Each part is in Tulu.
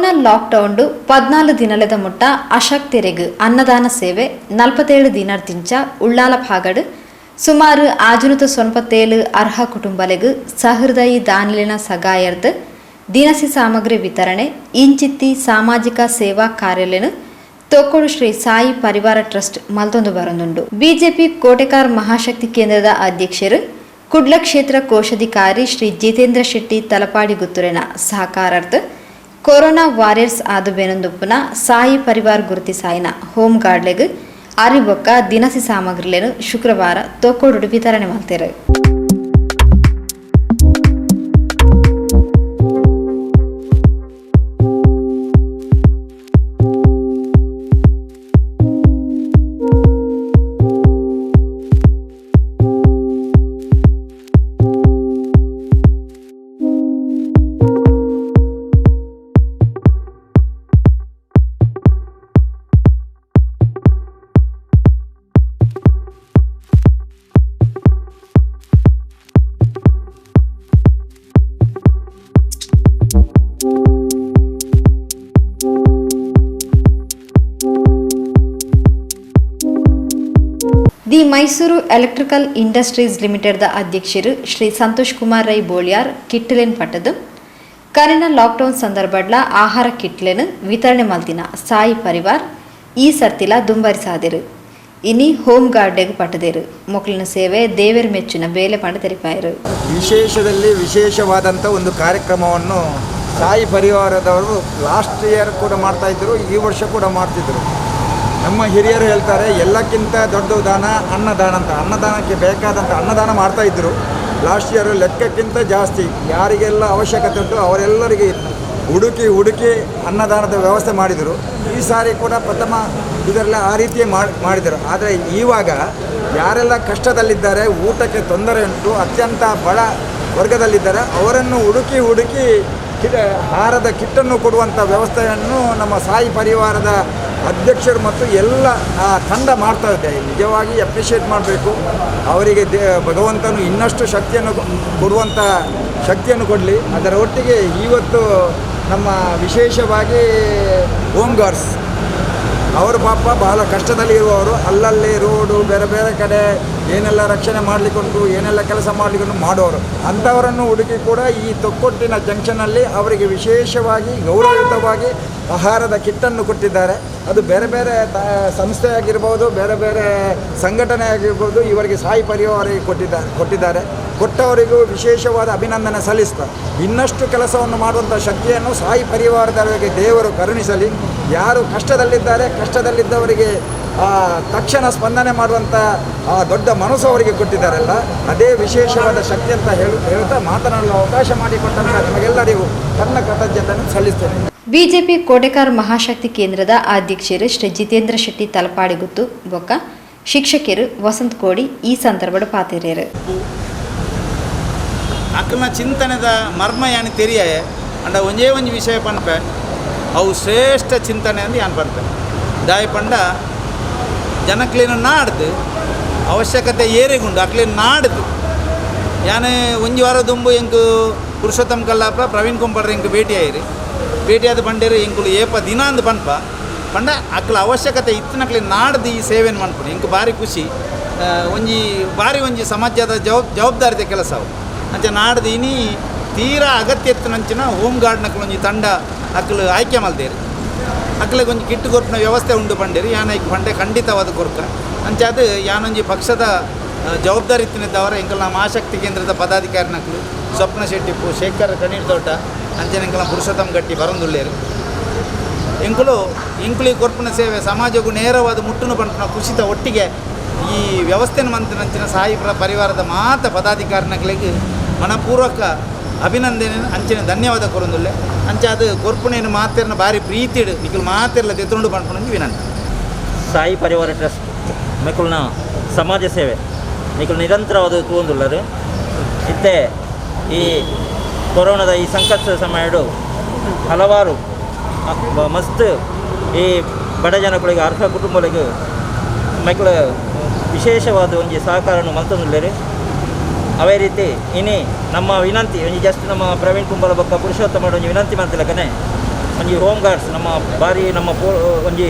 ಕೊರೋನಾ ಲಾಕ್ಡೌನ್ 14 ದಿನಲೆದ ಮುಟ್ಟ ಅಶಕ್ತೆರೆಗ್ ಅನ್ನದಾನ ಸೇವೆ 47 ದಿನರ್ದಿಂಚ ಉಳ್ಳಾಲ ಭಾಗಡ್ ಸುಮಾರು 697 ಅರ್ಹ ಕುಟುಂಬಲೆಗ್ ಸಹೃದಯಿ ದಾನಿಲಿನ ಸಗಾಯರ್ದ್ ದಿನಸಿ ಸಾಮಗ್ರಿ ವಿತರಣೆ ಇಂಚಿತ್ತಿ ಸಾಮಾಜಿಕ ಸೇವಾ ಕಾರ್ಯಾಲಯನು ತೊಕ್ಕೊಡು ಶ್ರೀ ಸಾಯಿ ಪರಿವಾರ ಟ್ರಸ್ಟ್ ಮಲ್ತೊಂದು ಬರೊಂದುಂಡು. ಬಿಜೆಪಿ ಕೋಟೆಕಾರ್ ಮಹಾಶಕ್ತಿ ಕೇಂದ್ರದ ಅಧ್ಯಕ್ಷರು ಕುಡ್ಲ ಕ್ಷೇತ್ರ ಕೋಶಾಧಿಕಾರಿ ಶ್ರೀ ಜಿತೇಂದ್ರ ಶೆಟ್ಟಿ ತಲಪಾಡಿ ಗುತ್ತುರೆನ ಸಹಕಾರಾರ್ಥ ಕೊರೋನಾ ವಾರಿಯರ್ಸ್ ಆದು ಬೆನೊಂದುಪ್ಪುನ ಸಾಯಿ ಪರಿವಾರ್ ಗುರುತಿಸಾಯಿನ ಹೋಮ್ ಗಾರ್ಡ್ಲೆಗ್ ಅರಿಬೊಕ್ಕ ದಿನಸಿ ಸಾಮಗ್ರಿಲೆನ್ ಶುಕ್ರವಾರ ತೊಕ್ಕೊಡು ವಿತರಣೆ ಮಲ್ತೆರು. The Mysuru electrical industries limited the ಅಧ್ಯಕ್ಷರು ಶ್ರೀ ಸಂತೋಷ್ ಕುಮಾರ್ ರೈ ಬೋಳಿಯಾರ್ ಕಿಟ್ಲೆನ್ ಪಟ್ಟದು ಕರಿನ ಲಾಕ್ಡೌನ್ ಸಂದರ್ಭಡ್ಲ ಆಹಾರ ಕಿಟ್ಲೆನ್ ವಿತರಣೆ ಮಲ್ತಿನ ಸಾಯಿ ಪರಿವಾರ್ ಈ ಸರ್ತಿಲ ದುಂಬರಿಸಾದೆರು. ಇನಿ ಹೋಮ್ ಗಾರ್ಡೆಗ್ ಪಟ್ಟದೇರು. ಮೊಕ್ಲಿನ ಸೇವೆ ದೇವೆರ್ ಮೆಚ್ಚುನ ಬೇಲೆ ಪಂಡ ತೆರಿಪಾಯರು. ವಿಶೇಷದಲ್ಲಿ ವಿಶೇಷವಾದಂಥ ಒಂದು ಕಾರ್ಯಕ್ರಮವನ್ನು ಸಾಯಿ ಪರಿವಾರದವರು ಲಾಸ್ಟ್ ಇಯರ್ ಕೂಡ ಮಾಡ್ತಾಯಿದ್ರು, ಈ ವರ್ಷ ಕೂಡ ಮಾಡ್ತಿದ್ದರು. ನಮ್ಮ ಹಿರಿಯರು ಹೇಳ್ತಾರೆ, ಎಲ್ಲಕ್ಕಿಂತ ದೊಡ್ಡ ದಾನ ಅನ್ನದಾನ ಅಂತ. ಅನ್ನದಾನಕ್ಕೆ ಬೇಕಾದಂಥ ಅನ್ನದಾನ ಮಾಡ್ತಾಯಿದ್ರು. ಲಾಸ್ಟ್ ಇಯರ್ ಲೆಕ್ಕಕ್ಕಿಂತ ಜಾಸ್ತಿ ಯಾರಿಗೆಲ್ಲ ಅವಶ್ಯಕತೆ ಉಂಟು ಅವರೆಲ್ಲರಿಗೆ ಹುಡುಕಿ ಹುಡುಕಿ ಅನ್ನದಾನದ ವ್ಯವಸ್ಥೆ ಮಾಡಿದರು. ಈ ಸಾರಿ ಕೂಡ ಪ್ರಥಮ ಇದರಲ್ಲಿ ಆ ರೀತಿಯೇ ಮಾಡಿದರು. ಆದರೆ ಇವಾಗ ಯಾರೆಲ್ಲ ಕಷ್ಟದಲ್ಲಿದ್ದಾರೆ, ಊಟಕ್ಕೆ ತೊಂದರೆ ಉಂಟು, ಅತ್ಯಂತ ಬಡ ವರ್ಗದಲ್ಲಿದ್ದಾರೆ, ಅವರನ್ನು ಹುಡುಕಿ ಹುಡುಕಿ ಆಹಾರದ ಕಿಟ್ಟನ್ನು ಕೊಡುವಂಥ ವ್ಯವಸ್ಥೆಯನ್ನು ನಮ್ಮ ಸಾಯಿ ಪರಿವಾರದ ಅಧ್ಯಕ್ಷರು ಮತ್ತು ಎಲ್ಲ ಆ ತಂಡ ಮಾಡ್ತಾ ಇದೆ. ನಿಜವಾಗಿ ಅಪ್ರಿಷಿಯೇಟ್ ಮಾಡಬೇಕು ಅವರಿಗೆ. ಭಗವಂತನು ಇನ್ನಷ್ಟು ಶಕ್ತಿಯನ್ನು ಕೊಡುವಂಥ ಶಕ್ತಿಯನ್ನು ಕೊಡಲಿ. ಅದರ ಒಟ್ಟಿಗೆ ಇವತ್ತು ನಮ್ಮ ವಿಶೇಷವಾಗಿ ಹೋಮ್ ಗಾರ್ಡ್ಸ್ ಅವರು ಪಾಪ ಬಹಳ ಕಷ್ಟದಲ್ಲಿ ಇರುವವರು. ಅಲ್ಲಲ್ಲಿ ರೋಡು ಬೇರೆ ಬೇರೆ ಕಡೆ ಏನೆಲ್ಲ ರಕ್ಷಣೆ ಮಾಡಲಿಕ್ಕುಂಟು, ಏನೆಲ್ಲ ಕೆಲಸ ಮಾಡಲಿಕ್ಕುಂಟು ಮಾಡೋರು. ಅಂಥವರನ್ನು ಹುಡುಕಿ ಕೂಡ ಈ ತೊಕ್ಕೊಟ್ಟಿನ ಜಂಕ್ಷನಲ್ಲಿ ಅವರಿಗೆ ವಿಶೇಷವಾಗಿ ಗೌರವಯುತವಾಗಿ ಆಹಾರದ ಕಿಟ್ಟನ್ನು ಕೊಟ್ಟಿದ್ದಾರೆ. ಅದು ಬೇರೆ ಬೇರೆ ಸಂಸ್ಥೆ ಆಗಿರ್ಬೋದು, ಬೇರೆ ಬೇರೆ ಸಂಘಟನೆ ಆಗಿರ್ಬೋದು, ಇವರಿಗೆ ಸಾಯಿ ಪರಿವಾರಿಗೆ ಕೊಟ್ಟಿದ್ದಾರೆ. ಕೊಟ್ಟವರಿಗೂ ವಿಶೇಷವಾದ ಅಭಿನಂದನೆ ಸಲ್ಲಿಸ್ತಾ ಇನ್ನಷ್ಟು ಕೆಲಸವನ್ನು ಮಾಡುವಂಥ ಶಕ್ತಿಯನ್ನು ಸಾಯಿ ಪರಿವಾರದವರಿಗೆ ದೇವರು ಕರುಣಿಸಲಿ. ಯಾರು ಕಷ್ಟದಲ್ಲಿದ್ದಾರೆ, ಕಷ್ಟದಲ್ಲಿದ್ದವರಿಗೆ ತಕ್ಷಣ ಸ್ಪಂದನೆ ಮಾಡುವಂಥ ಆ ದೊಡ್ಡ ಮನಸ್ಸು ಅವರಿಗೆ ಕೊಟ್ಟಿದ್ದಾರಲ್ಲ, ಅದೇ ವಿಶೇಷವಾದ ಶಕ್ತಿ ಅಂತ ಹೇಳ್ತಾ ಮಾತನಾಡಲು ಅವಕಾಶ ಮಾಡಿಕೊಟ್ಟಂಥ ನಿಮಗೆಲ್ಲರಿಗೂ ನನ್ನ ಕೃತಜ್ಞತೆಯನ್ನು ಸಲ್ಲಿಸ್ತೇನೆ. ಬಿಜೆಪಿ ಕೋಟೆಕಾರ್ ಮಹಾಶಕ್ತಿ ಕೇಂದ್ರದ ಅಧ್ಯಕ್ಷರು ಶ್ರೀ ಜಿತೇಂದ್ರ ಶೆಟ್ಟಿ ತಲಪಾಡಿಗುತ್ತು ಬೊಕ್ಕ ಶಿಕ್ಷಕಿಯರು ವಸಂತ ಕೋಡಿ ಈ ಸಂದರ್ಭದ ಪಾತಿರೇರು. ಅಕ್ಕನ ಚಿಂತನೆದ ಮರ್ಮ ಯಾನ್ ತೆರಿಯಾಯ ಅಂಡ ಒಂಜೇ ಒಂಜಿ ವಿಷಯ ಪನ್ಪೆ, ಅವು ಶ್ರೇಷ್ಠ ಚಿಂತನೆ ಅಂದ್ ಯಾನ್ ಪನ್ಪೆ. ದಾಯ ಪಂಡ ಜನಕ್ಲೆನ ನಾಡ್ದು ಅವಶ್ಯಕತೆ ಏರೆಗುಂಡು ಅಕ್ಲೆನ ನಾಡ್ದು ಯಾನ್ ಒಂಜಿ ವಾರ ದುಂಬು ಎಂಕ್ ಪುರುಷೋತ್ತಮ್ ಕಲ್ಲಾಪ ಪ್ರವೀಣ್ ಕುಂಪಡ್ರೆ ಎಂಕ್ ಭೇಟಿ ಆಯಿರಿ. ಭೇಟಿಯಾದ ಪಂಡೇರು ಎಂಕುಲು ಏಪ ದಿನ ಅಂದ್ ಪನ್ಪ ಪಂಡ ಅಕ್ಲ ಅವಶ್ಯಕತೆ ಇತ್ತಿನಕ್ಲೆ ನಾಡ್ದು ಈ ಸೇವೆಯನ್ನು ಮನ್ಪುನು ಎಂಕ್ ಭಾರಿ ಖುಷಿ. ಒಂಜಿ ಭಾರಿ ಒಂಜಿ ಸಮಾಜದ ಜವಾಬ್ದಾರಿದ ಕೆಲಸ ಅವು. ಅಂಚ ನಾಡ್ದು ಇನಿ ತೀರಾ ಅಗತ್ಯ ಇತ್ತಿನಂಚಿನ ಹೋಮ್ ಗಾರ್ಡ್ನಕ್ಲು ಒಂಜಿ ತಂಡ ಅಕ್ಲು ಆಯ್ಕೆ ಮಲ್ದೇರು. ಅಕ್ಲೆಗ್ ಒಂಜಿ ಕಿಟ್ಟು ಕೊರ್ಪಿನ ವ್ಯವಸ್ಥೆ ಉಂಡು ಪಂಡೇರು. ಯಾನ್ ಐಕ್ ಪಂಡೆ ಖಂಡಿತವಾದ ಕೊರ್ಕ. ಅಂಚ ಅದು ಯಾನೊಂಜಿ ಪಕ್ಷದ ಜವಾಬ್ದಾರಿ ಇತ್ತಿನದವರ ಎಂಕಲ್ನ ಮಹಾಶಕ್ತಿ ಕೇಂದ್ರದ ಪದಾಧಿಕಾರಿನಕ್ಲು ಸ್ವಪ್ನ ಶೆಟ್ಟಿಪ್ಪು, ಶೇಖರ್ ಕಣ್ಣೀರ್ ತೋಟ, ಅಂಚನೆ ಎಂಕಲ್ನ ಪುರುಷೋತ್ತಮ್ ಗಟ್ಟಿ ಬರೊಂದುಲ್ಲೇರು. ಎಂಕುಲು ಎಂಕುಲಿ ಕೊರ್ಪಿನ ಸೇವೆ ಸಮಾಜಕ್ಕೂ ನೇರವಾದ ಮುಟ್ಟುನು ಪನ್ಪಿನ ಖುಷಿತ ಒಟ್ಟಿಗೆ ಈ ವ್ಯವಸ್ಥೆನ ಮಂತಿನಂಚಿನ ಸಾಯಿ ಪರಿವಾರದ ಮಾತ ಪದಾಧಿಕಾರಿನಕ್ಲೆಗ್ ಮನಪೂರ್ವಕ ಅಭಿನಂದನೆ ಅಂಚಿನ ಧನ್ಯವಾದ ಕೊರೊಂದುಲ್ಲೆ. ಅಂಚ ಅದು ಕೊರ್ಪುನೇನು ಮಾತೆರ್ನ ಭಾರಿ ಪ್ರೀತಿಡು ನಿಕುಲು ಮಾತೆರ್ಲ ದೆತ್ತೊಂಡು ಪನ್ಪುನಂಜಿ ವಿನಂತಿ. ಸಾಯಿ ಪರಿವಾರ ಟ್ರಸ್ಟ್ ಮೆಕುಲ್ನ ಸಮಾಜ ಸೇವೆ ನಿಕುಲು ನಿರಂತರವಾದ ತೂವೊಂದುಲ್ಲರು. ಇತ್ತೆ ಈ ಕೊರೋನಾದ ಈ ಸಂಕಷ್ಟದ ಸಮಯಡು ಹಲವಾರು ಮಸ್ತ್ ಈ ಬಡ ಜನಗಳಿಗೆ, ಅರ್ಹ ಕುಟುಂಬಗಳಿಗೆ ಮೆಕ್ಲು ವಿಶೇಷವಾದ ಒಂಜಿ ಸಹಕಾರವನ್ನು ಮಲ್ತೊಂದುಲ್ಲೆರ್. ಅವೇ ರೀತಿ ಇನಿ ನಮ್ಮ ವಿನಂತಿ ಒಂಜಿ ಜಸ್ಟ್ ನಮ್ಮ ಪ್ರವೀಣ್ ಕುಂಬಾಲ ಬೊಕ್ಕ ಪುರುಷೋತ್ತಮ ಒಂಜಿ ವಿನಂತಿ ಮಲ್ತಿಲಕನೆ. ಒಂಜಿ ಹೋಮ್ ಗಾರ್ಡ್ಸ್ ನಮ್ಮ ಬಾರಿ ನಮ್ಮ ಒಂಜಿ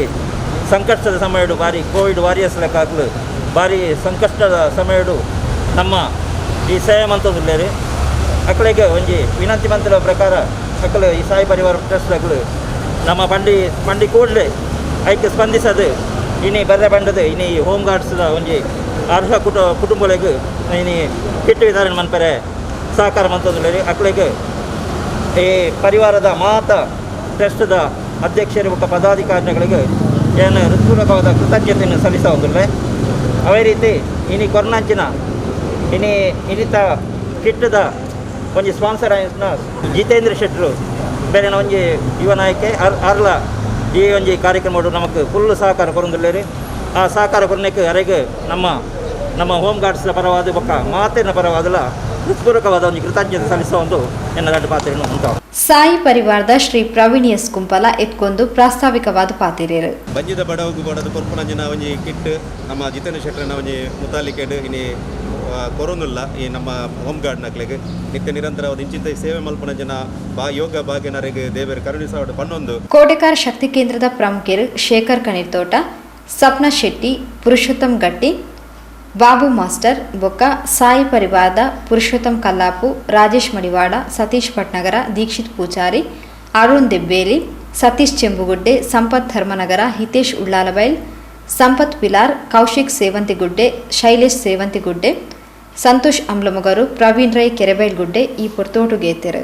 ಸಂಕಷ್ಟದ ಸಮಯಡು ಬಾರಿ ಕೋವಿಡ್ ವಾರಿಯರ್ಸ್ ಲೆಕ್ಕ ಅಕ್ಲು ಬಾರಿ ಸಂಕಷ್ಟದ ಸಮಯಡು ನಮ್ಮ ಈ ಸೇವೆ ಮಂತೊಂದುಲ್ಲೆರ್. ಅಕ್ಲೆಗ್ ಒಂಜಿ ವಿನಂತಿ ಮಂತಿನ ಪ್ರಕಾರ ಅಕ್ಲು ಈ ಸಾಯಿ ಪರಿವಾರ ಟ್ರಸ್ಟ್ ಅಕ್ಲು ನಮ್ಮ ಪಂಡಿ ಪಂಡಿ ಕೂಡಲೇ ಐಕ್ ಸ್ಪಂದಿಸದು ಇನಿ ಬರ್ರೆ ಬಂಡದು ಇನಿ ಹೋಮ್ ಗಾರ್ಡ್ಸ್ದ ಒಂಜಿ ಅರ್ಹ ಕುಟುಂಬಲೆಗ್ ಇನಿ ಕಿಟ್ ವಿತರಣೆ ಮನ್ಪೆರೆ ಸಹಕಾರ ಮಂತೊಂದುಲ್ಲೆರ್. ಅಕ್ಲೆಗ್ ಈ ಪರಿವಾರದ ಮಾತ ಟ್ರಸ್ಟ್ದ ಅಧ್ಯಕ್ಷರು ಬೊಕ್ಕ ಪದಾಧಿಕಾರಿಗಳಿಗೆ ಏನು ಹೃತ್ಪೂರ್ವಕವಾದ ಕೃತಜ್ಞತೆಯನ್ನು ಸಲ್ಲಿಸೋದಿಲ್ಲ. ಅದೇ ರೀತಿ ಇನಿ ಕೊರ್ನಂಚಿನ ಇನಿ ಇನಿತ ಕಿಟ್ಟದ ಒಂಜಿ ಸ್ಪಾನ್ಸರ್ ಆಯಿನ ಜಿತೇಂದ್ರ ಶೆಟ್ಟರು ಬೇರೆ ಒಂಜಿ ಯುವ ನಾಯಕೆ ಅರ್ಲ ಈ ಒಂಜಿ ಕಾರ್ಯಕ್ರಮಡು ನಮಕ್ ಫುಲ್ ಸಹಕಾರ ಕೊರೊಂದುಲ್ಲೆರ್. ಆ ಸಹಕಾರ ಕೊರ್ನೆಕ್ ಅರೆಗ್ ನಮ್ಮ ನಮ್ಮ ಹೋಮ್ ಗಾರ್ಡ್ಸ್ನ ಪರವಾದ ಬೊಕ್ಕ ಮಾತೆನ ಪರವಾದಲ ಹೃತ್ಪೂರ್ವಕವಾದ ಒಂಜಿ ಕೃತಜ್ಞತೆ ಸಲ್ಲಿಸುವ ಒಂದು ಎನ್ನ ರಡ್ಡ್ ಪಾತೆರನು ಉಂಟು. ಸಾಯಿ ಪರಿವಾರದ ಶ್ರೀ ಪ್ರವೀಣ್ ಎಸ್ ಕುಂಪಲ ಎತ್ಕೊಂದು ಪ್ರಾಸ್ತಾವಿಕವಾದ ಪಾತಿರೇರು. ಬಂಜಿದ ಬಡವಗು ಬಡದು ಕೊರ್ಪುನಂಜಿನ ಒಂಜಿ ಕಿಟ್ ನಮ್ಮ ಜಿತೇಂದ್ರ ಶೆಟ್ಟರನ ಒಂಜಿ ಮುತಾಲಿಕೆಡ್ ಇನಿ ಕೊರೊಂದುಲ್ಲ. ಈ ನಮ್ಮ ಹೋಮ್ ಗಾರ್ಡ್ ನಕ್ಲೆಗ್ ನಿತ್ಯ ನಿರಂತರವಾದ ಇಂಚಿಂತ ಸೇವೆ ಮಲ್ಪುನಂಜಿನ ಬಾ ಯೋಗ ಭಾಗ್ಯನರೆಗ್ ದೇವೆರ್ ಕರುಣಿಸಾವಡ್ ಪನ್ನೊಂದು. ಕೋಟೆಕಾರ ಶಕ್ತಿ ಕೇಂದ್ರದ ಪ್ರಮುಖರು ಶೇಖರ್ ಕಣಿರ್ತೋಟ, ಸಪ್ನಾ ಶೆಟ್ಟಿ, ಪುರುಷೋತ್ತಮ್ ಗಟ್ಟಿ, ಬಾಬು ಮಾಸ್ಟರ್ ಬೊಕ್ಕ ಸಾಯಿ ಪರಿವಾರದ ಪುರುಷೋತ್ತಮ್ ಕಲ್ಲಾಪು, ರಾಜೇಶ್ ಮಡಿವಾಡ, ಸತೀಶ್ ಭಟ್ನಗರ, ದೀಕ್ಷಿತ್ ಪೂಜಾರಿ, ಅರುಣ್ ದೆಬ್ಬೇಲಿ, ಸತೀಶ್ ಚೆಂಬುಗುಡ್ಡೆ, ಸಂಪತ್ ಧರ್ಮನಗರ, ಹಿತೇಶ್ ಉಳ್ಳಾಲಬೈಲ್, ಸಂಪತ್ ಪಿಲಾರ್, ಕೌಶಿಕ್ ಸೇವಂತಿಗುಡ್ಡೆ, ಶೈಲೇಶ್ ಸೇವಂತಿಗುಡ್ಡೆ, ಸಂತೋಷ್ ಅಮ್ಲಮೊಗರು, ಪ್ರವೀಣ್ ರೈ ಕೆರೆಬೈಲ್ಗುಡ್ಡೆ ಈ ಪೊರ್ತೋಟುಗೇತೆರು.